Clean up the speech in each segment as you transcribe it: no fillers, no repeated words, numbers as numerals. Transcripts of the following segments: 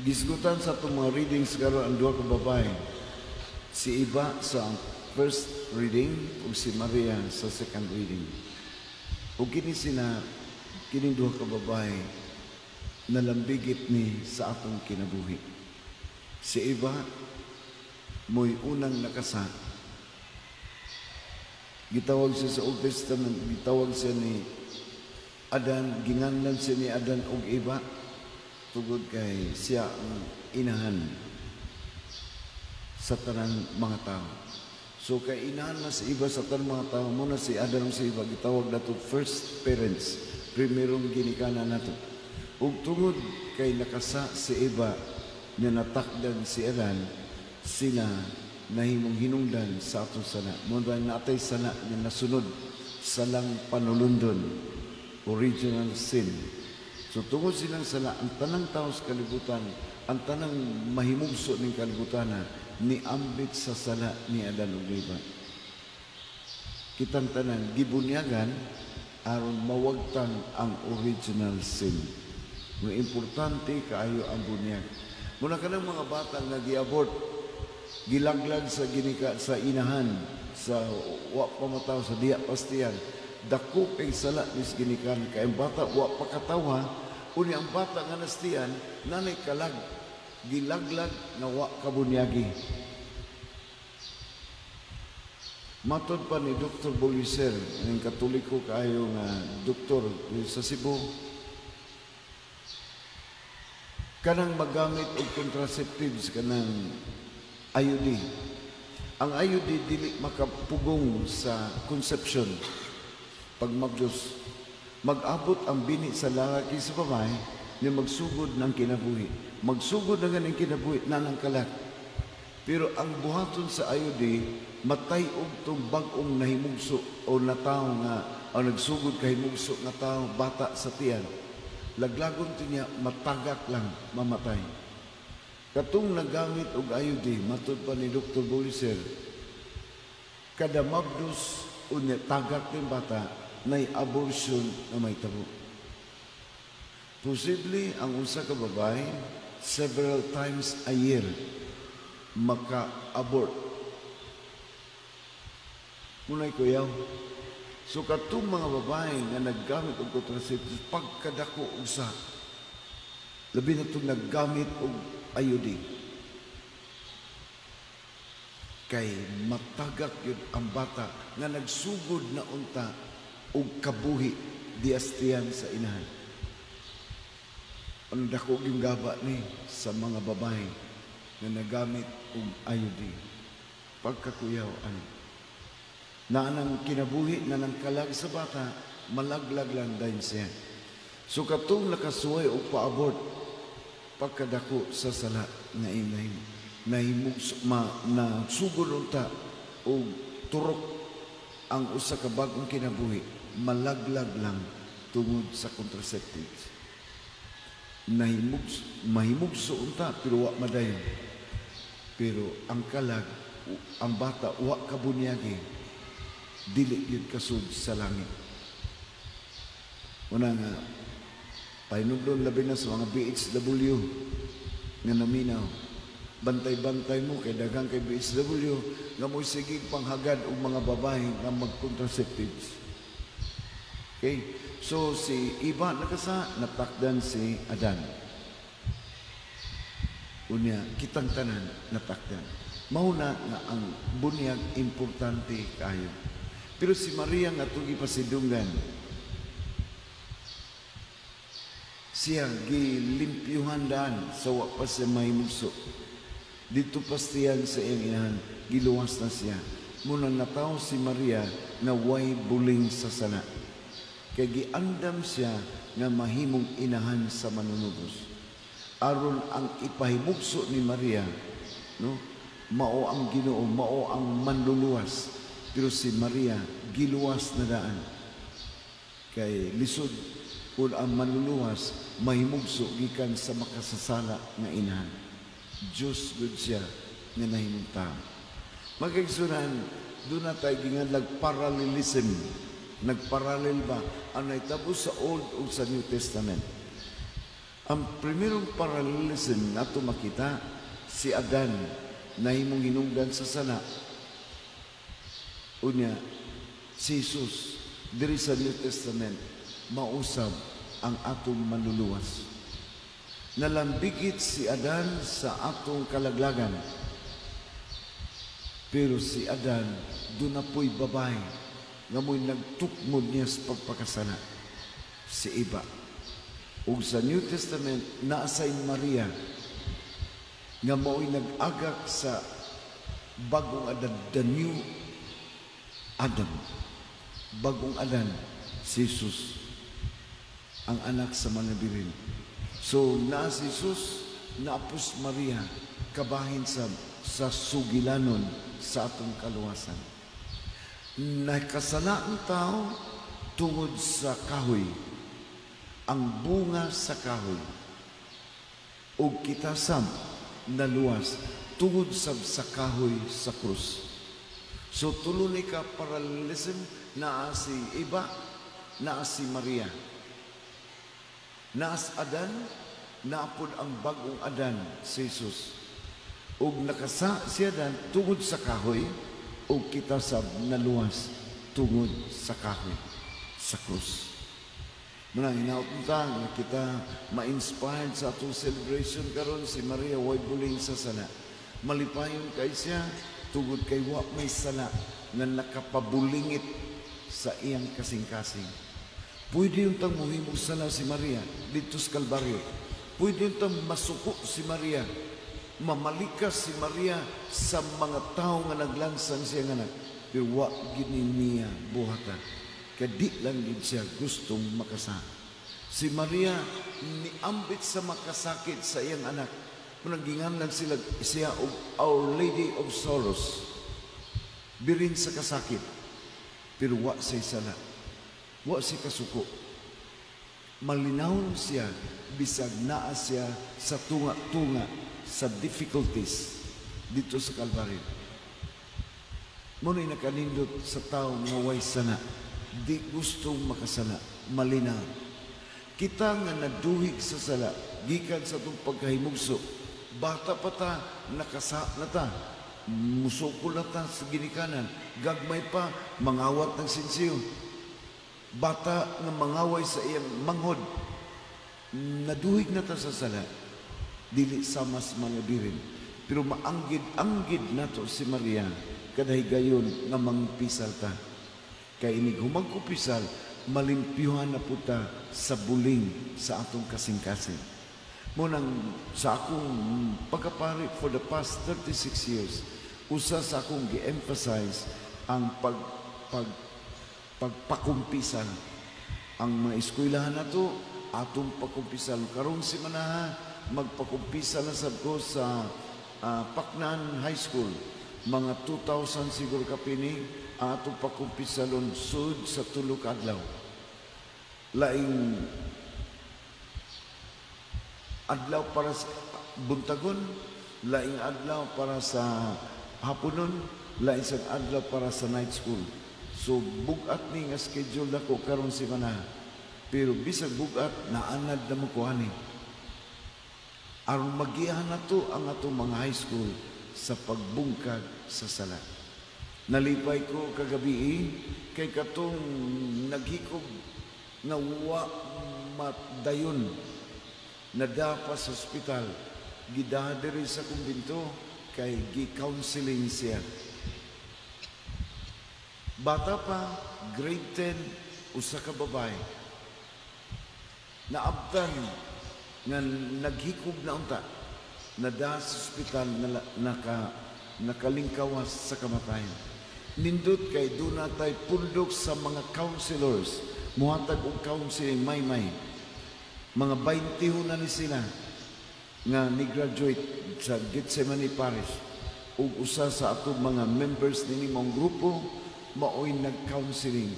Gisgutan sa atong mga readings karon ang duha ka babae. Si Eva sa first reading ug si Maria sa second reading. Ug kini sila, kining duha ka babae, nalambigit ni sa atong kinabuhi. Si Eva mo'y unang nakasa. Gitawag siya sa Old Testament, gitawag siya ni Adan, ginganlan siya ni Adan og Eva tungod kay siya ang inahan sa tanang mga tao. So kay inahan na si Eva sa tanang mga tao, mao na si Adan ug si Eva gitawag nato first parents, primerong ginikanan nato. Ug tungod kay nakasa si Eva nga natakdan si Adan, sila nahimong hinungdan sa atong sala. Mao ba natay sala nga nasunod, salang panulundon, original sin. So tungod silang sala, ang tanang tao sa kalibutan, ang tanang mahimugso ning kalibutan ni ambit sa sala ni Adan ug Eva. Kitang tanan gibunyagan aron mawagtang ang original sin. Nga importante kaayo ang bunyag. Muna kanang mga bata nga gi-abort, gilaglag sa ginika sa inahan sa wa pa matawo, sa diha pa sa tiyan, dako kay sala nis ginikan kay ang bata wa pa katawa. Unya ang bata nga nastiyan nanay kalag, gilaglag nga wa kabunyagi. Matod pa ni Dr. Boliser, ang Katoliko kaayo nga doktor sa Cebu, kanang magamit og contraceptives, kanang IUD. Ang IUD dili makapugong sa conception. Pag mabdos, mag-abot ang bini sa lalaki sa babae ni magsugod ng kinabuhi. Magsugod na ganing kinabuhi na ng kalat. Pero ang buhaton sa IUD, matay og tong bag-ong nahimugso o natawo nga o nagsugod kahimugso nga tao, bata sa tiyan. Laglagon to niya, matagak lang, mamatay. Katong nagamit og IUD, matod pa ni Dr. Boliser, kada mabdos unya tagak ng bata, nay abortion na may tabo. Posible ang usa ka babae several times a year maka-abort. Munay kuyaw. So katong mga babae nga naggamit og contraceptives, pagkadako usa, labi na itong naggamit og IUD, kay matagak yun ang bata nga nagsugod na unta og kabuhi diastiyan sa inahan. Ang dako yung gaba ni sa mga babae nga nagamit og IUD. Pagkakuyaw ano. Na anang kinabuhi na nang kalag sa bata, malaglag lang dayon siya. So katong nakasuway og paabort, pagkadako sa sala nga inay nahimugso ma nasugod unta og turok ang usa ka bag-ong kinabuhi, malaglag lang tungod sa contraceptives. Nahimugso, mahimugso unta pero wa madayon. Pero ang kalag, ang bata wa kabunyagi, dili gyud kasud sa langit. Una nga pahinublon labi na sa mga BHW nga naminaw. Bantay-bantay mo kay daghang kay BHW nga mo'y sige panghagad og mga babae nga mag-contraceptives. Okay? So si Eva nakasa, natakdan si Adan. Unya kitang tanan natakdan. Mao na nga ang bunyag importante kaayo. Pero si Maria nga atong gipasidunggan, siya gilimpyuhan daan sa wa pa siya mahimugso. Dito pastiyan sa iyang inahan, giluwas na siya. Muna nataw si Maria nga way buling sa sala. Kay giandam siya nga mahimong inahan sa manunubos. Aron ang ipahimugso ni Maria, no, mao ang Ginoo, mao ang manluluwas. Pero si Maria giluwas na daan. Kay lisod kung ang manluluwas mahimugso gikan sa makasasala nga inahan. Diyos gud siya nga nahimong tao. Magkaigsunan, doon na tayo ginganlag parallelism. Nagparallel ba ang naitabo sa Old o sa New Testament? Ang primerong parallelism nato makita, si Adan nahimong hinungdan sa sala. Unya, si Jesus diri sa New Testament mausab ang atong manluluwas. Nalambigit si Adan sa atong kalaglagan. Pero si Adan, duna po'y babae nga mo'y nagtukmod niya sa pagpakasala. Si Eva. Ug sa New Testament, naa say Maria nga mao'y nag-agak sa bagong Adan, the new Adam. Bagong Adan, si Jesus, ang anak sa mga birin. So, naa si Jesus, naa pod si Maria, kabahin sa sugilanon sa atong kaluwasan. Nakasala ang tao tungod sa kahoy, ang bunga sa kahoy. Ug kita sab naluwas tungod sab sa kahoy sa krus. So tulo ni ka parallelism: naa si Eva, naa si Maria. Naa si Adan, naa pod ang bagong Adan, si Jesus. Ug nakasala si Adan tungod sa kahoy, ug kita sab naluwas tungod sa kahoy sa krus. Muna, hinaot ta nga kita ma-inspired sa atong celebration karon. Si Maria way buling sa sala. Malipayon kay siya tungod kay wa may sala nga nakapabulingit sa iyang kasing-kasing. Pwede untang muhimog sala si Maria didto sa Kalbaryo. Pwede untang masuko si Maria. Mamalikas si Maria sa mga tao nga naglansang siya nga anak. Pero wa gini niya buhatan. Kay di lang gid siya gustong makasala. Si Maria niambit sa makasakit sa iyang anak. Munang ginganlan sila siya og Our Lady of Sorrows. Birin sa kasakit. Pero wa siya sala. Wa siya kasuko. Malinawon siya bisag naa siya sa tunga-tunga sa difficulties didto sa Kalbaryo. Mao nakanindot sa tao nga way sala. Di gustong makasala, malinaw. Kita nga naduhig sa sala, gikan sa atong pagkahimugso, bata pa ta, nakasa na ta, musukol na ta sa ginikanan, gagmay pa, mangawat ng sinsiyo. Bata nga mangaway sa iyang manghod, naduhig na ta sa sala, dili sama sa mga birin. Pero maanggid-anggid nato si Maria, kada higayon nga mangpisal ta. Kay inig humangkumpisal, malimpyuhan na po ta sa buling sa atong kasing-kasing. Munang sa akong pagkapari for the past 36 years, usa sa akong gi-emphasize ang pagpakumpisal. Ang mga eskwelahan nato, atong pakumpisal. Karong simanaha, magpakumpisal na sab ko sa Paknaan High School. Mga 2,000 siguro kapini ang atong pakumpisalon sud sa 3 ka adlaw. Laing adlaw para sa buntagon, laing adlaw para sa haponon, laing sa adlaw para sa night school. So bugat ni nga schedule nako karon semana. Pero bisag bugat, naanad na mo ko ani. Aron magiyahan nato ang atong mga high school sa pagbungkag sa sala. Nalipay ko kagabi kay katong naghikob nga wa madayon, nadapa sa ospital, gidaha diri sa kumbinto kay gi-counseling siya. Bata pa, grade 10, usa ka babae. Naabtan nga naghikob na unta, nada sa ospital, nakalingkawas sa kamatayon. Nindot kay duna tay pundok sa mga counselors, muhatag og counseling may-may. Mga 20 na ni sila nga ni-graduate sa Gethsemane Parish. Ug usa sa atong mga members nini mong grupo maoy nag-counseling.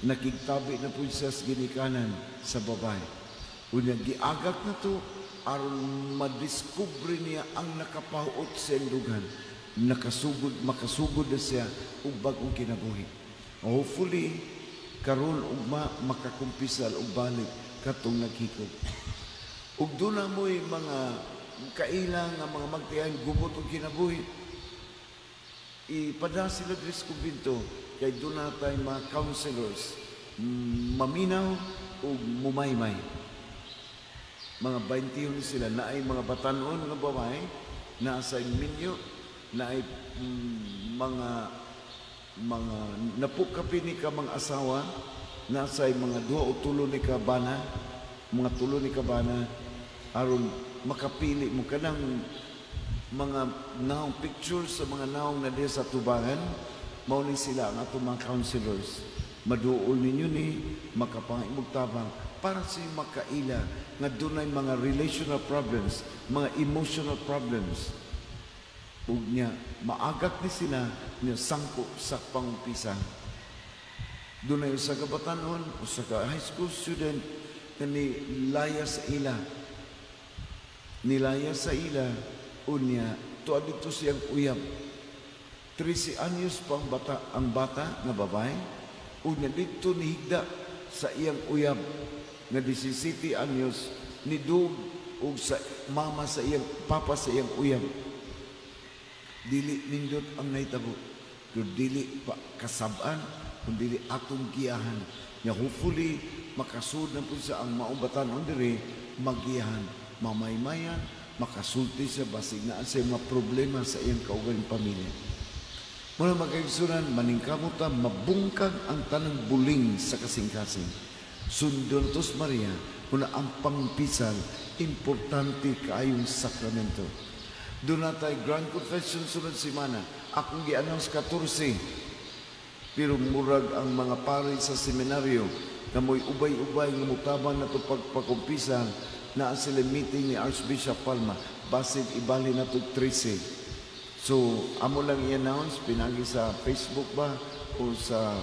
Nakigtabi na po siya sa ginikanan sa babae. Unya giagak na to aron madiskubre niya ang nakapahuot sa iyang. Nakasugod, makasugod na siya og bag-ong kinabuhi. Hopefully, karon ugma makakumpisal og balik katong naghikob. Ug duna mo'y mga kaila nga mga magtian gubot og kinabuhi. Ipada sila diri sa kumbento kay duna tay mga counselors, maminaw ug mumaymay. Mga 21 sila, naay mga batanon nga babae, naa sa minyo, naay mga napukapi ni ka mga asawa, nasa mga duha o tulo ni ka bana, mga tulo ni ka bana, aron makapili mo kanang mga naong pictures sa mga naong na diha sa tubangan, mao ni sila ang atong mga counselors. Maduol ninyo ni makapangaimog tabang para sa makaila nga dunay mga relational problems, mga emotional problems. Ug niya maagak ni sila niya sangko sa pangumpisa. Dunay usa ka batanon, usa ka high school student nga nilaya sa ila. Nilaya sa ila, unya tuwa dito siyang uyab. 13 anyos pa ang bata nga babae, unya dito nihigda sa iyang uyab nga 17 anyos, nidug og sa mama sa iyang papa sa iyang uyab. Dili nindot ang nahitabo, pero dili pa kasab-an kung dili atong giyahan. Nga hopefully makasud na po sa ang maong batanon diri, magiyahan, mamaymayan, makasulti siya basig naa siya mga problema sa iyang kaugaling pamilya. Muna, mga kaigsunan, maningkamot ta mabungkag ang tanang buling sa kasing-kasing. Sundon tos Maria, muna ang pangpisal, importante kaayong sakramento. Duna tay Grand Confession sunod semana. Akong gi-announce 14. Pero murag ang mga pare sa seminaryo na mo'y ubay-ubay nga mutabang na to pagpakumpisa, naa sila meeting ni Archbishop Palma, basin ibali na to 13. So, amo lang i-announce, pinagi sa Facebook ba o sa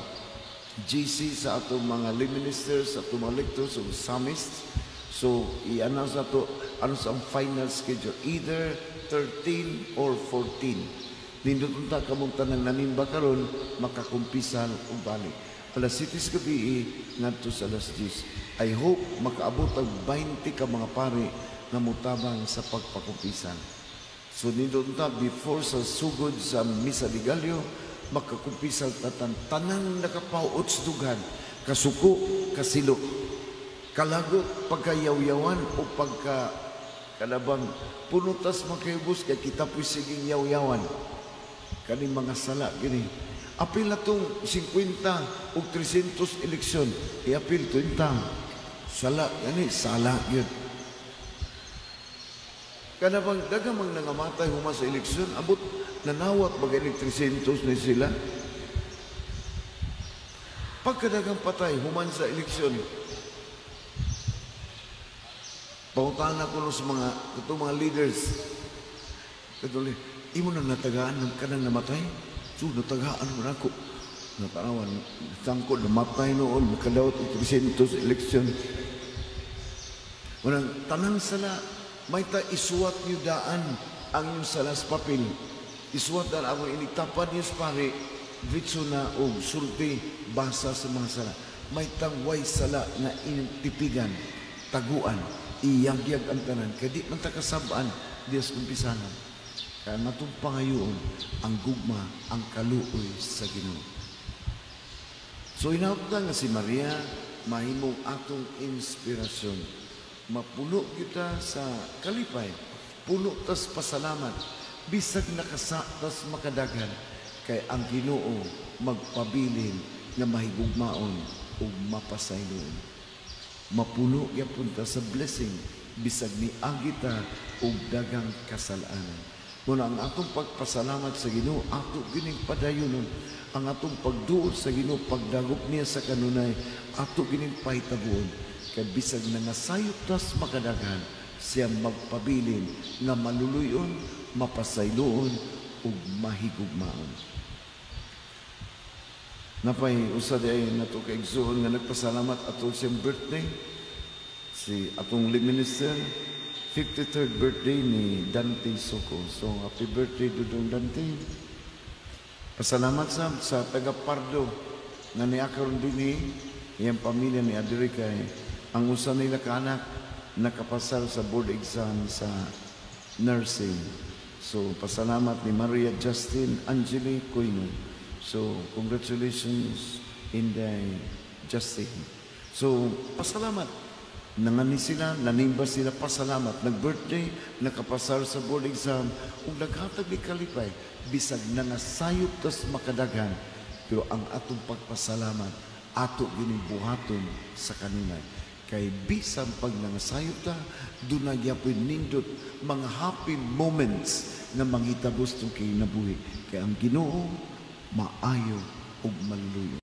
GC sa atong mga lay ministers, sa atong mga lectors o psalmists. So, i-announce na to, ano sa ang final schedule, either 13 or 14. Nindot unta kamong tanang nanimba karon makakumpisal og balik. Alas 7 sa gabi ngadto sa alas 10. I hope makaabot ang 20 ka mga pare nga mutabang sa pagpakumpisal. So nindot unta before sa sugod sa Misa de Gallo makakumpisal tatan tanang nakapaot sa dughan, kasuko, kasilo, kalagot, pagkayawyawan o pagka kalabang punutas makayubos kay kita po'y siging yawyawan kaning mga sala gini. Apil na tong 50 o 300 eleksyon, iapil to intang sala gani, sala yun. Kanabang daghang mang nangamatay human sa eleksyon, abot nanawat baga 300 ni sila. Pagkadagang patay human sa eleksyon, pangutana ko no sa mga itong mga leaders. Katuloy, imo nang natagaan ng kanang namatay? So, natagaan mo na ako. Natanawan, sangko, namatay noon, nakadawat og 300 eleksyon. Unang, tanang sala, may ta isuwat niyo daan ang inyong sala sa papel. Isuwat daan ako, inigtapad niyo sa pare, diretso na og sulti, basa sa mga sala. May tangway sala na inyong tipigan, taguan, iyagyag ang tanan. Kaya di man ta kasabaan, Diyos kumpisanan. Kaya natong pangayoon, ang gugma, ang kaluoy sa Ginoo. So inahop nga si Maria, mahimong atong inspirasyon. Mapuno kita sa kalipay, puno tas pasalamat, bisag nakasa tas makadaghan, kay ang Ginoo magpabilin nga mahigugmaon ug mapasayloon. Mapuno gyapon ta sa blessing bisag niagi ta og daghang kasalanan. Muna ang atong pagpasalamat sa Ginoo, ato gining padayonon. Ang atong pagduol sa Ginoo, pagdagop niya sa kanunay, ato gining pahitabuon. Kay bisag nangasayop tas makadaghan, siya magpabilin nga maluluyon, mapasayloon ug mahigugmaon. Napay usa di ay nato kay igsoon nga nagpasalamat atong siyang birthday, si atong lay minister, 53rd birthday ni Dante Soco. So happy birthday, Dudong Dante. Pasalamat sa taga Pardo nga niakaron dinhi, iyang pamilya ni Adri, kay ang usa nila kaanak nakapasar sa board exam sa nursing. So pasalamat ni Maria Justin Angeli Coino. So congratulations, Inday Justin. So pasalamat. Nangani sila, nanimba sila, pasalamat. Nag-birthday, nakapasar sa board exam, ug naghatag ni kalipay, bisag nangasayop tas makadaghan. Pero ang atong pagpasalamat, ato gining buhaton sa kanunay. Kay bisan pag nangasayop ta, duna gyapoy nindot mga happy moments nga manghitabo sa kinabuhi. Kay ang Ginoo maayo ug maluluyo.